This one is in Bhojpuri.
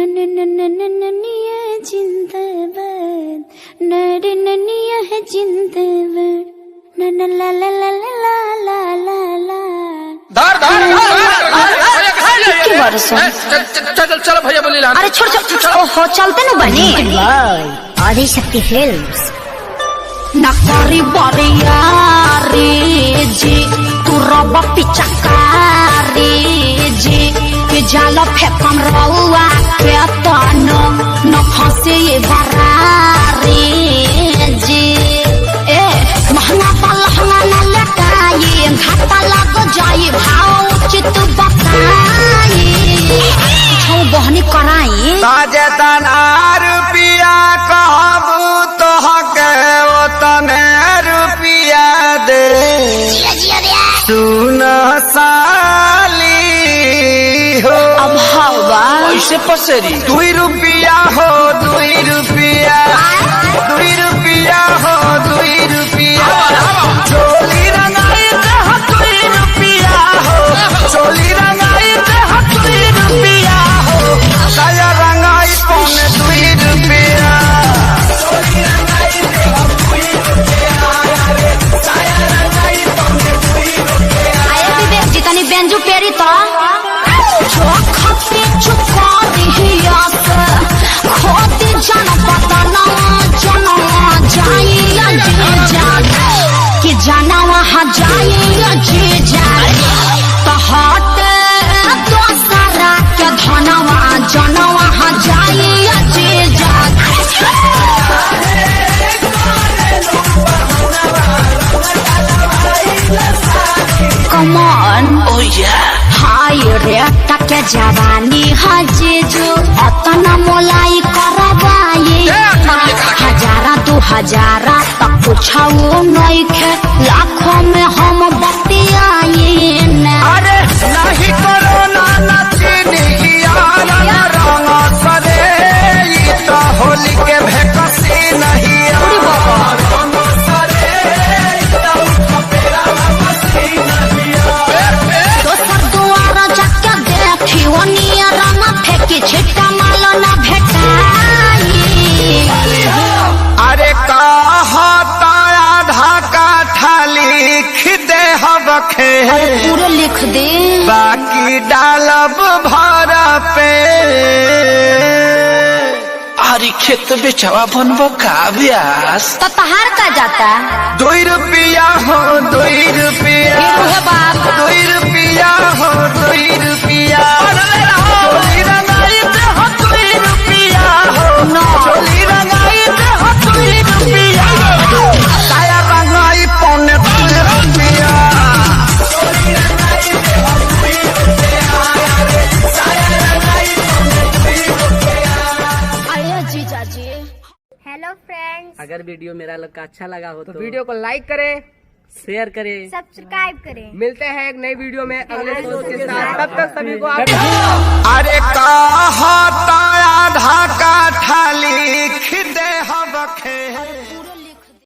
ननिया जिंदाबाद, नर ननिया है जिंदाबाद, नन ला ला ला ला ला ला ला। धार धार। के बरसों? चल चल भैया बोली। अरे छोड़ छोड़, ओहो चलते न बने। आदिशक्ति फिल्म्स। नकरी बरियारी जी, तू रब पिचकारी जी के जाल फेकम रउआ के तन न फंसे ये बरारी जी। ए महंगा पलहंगा न लटाई, घाटा लग जाई, भाव उचित बताई, छौ बहनी कराई। ताजे तना रुपिया कहबू तोहके ओतने रुपिया दे। सुन साली हो, अब हवा ऐसे पसेरी। दुई रुपिया हो, दुई रुपिया, दुई रुपिया हो, दुई रुपिया। चोली रंगाई देह दुई रुपिया हो, चोली रंगाई देह दुई रुपिया हो, साया रंगाई पौने दुई रुपिया। आए विवेक जी, तनी बेंजू पेरी तो चोखते चुका दिहिया से खोदी जान पता ना जाना जाई जी जान कि जाना वहाँ जाई जी जान तो हट दोसरा के धनवा जाना वहाँ जाई जी जान। Come on. Oh yeah. हाय रे टके जवानी हजीजू अतना मोलाई करवाई, हजारा दू हजारा तक कुछ नइखे, लाखों में हम बतियाई ना। अरे नहीं करोना ना चीनी रंग सरे, ई तो होली के भेकसी नहीं। रंग सरे, ई तो उठपेरा मसी नहीं। दोसर दुआर जाके देखी ओनिया रंग फेंकी, छिट्टा माल ना भेटाई। अरे कहता आधा काठा लिख दे हबखे, पूरे लिख दे, बाकी डालब भर पे। आरी खेत बेचवा बनबो का ब्यास? तो तहार का जाता। दुई रुपिया हो, दुई रुपिया, फिर उहे बाप। दुई रुपिया हो, दुई रुपिया। चोली रंगाई दे हो दुई रुपिया हो, चोली रंगाई दे हो दुई रुपिया, साया रंगाई पौने दुई रुपिया। अरे जीजा जी। हेलो फ्रेंड्स, अगर वीडियो मेरा लोग का अच्छा लगा हो तो वीडियो को लाइक करें, शेयर करें, सब्सक्राइब करें। मिलते हैं एक नई वीडियो में अगले दोस्त के साथ, तब तक सभी को आप अरे कहता आधा काठा लिख दे हबखे।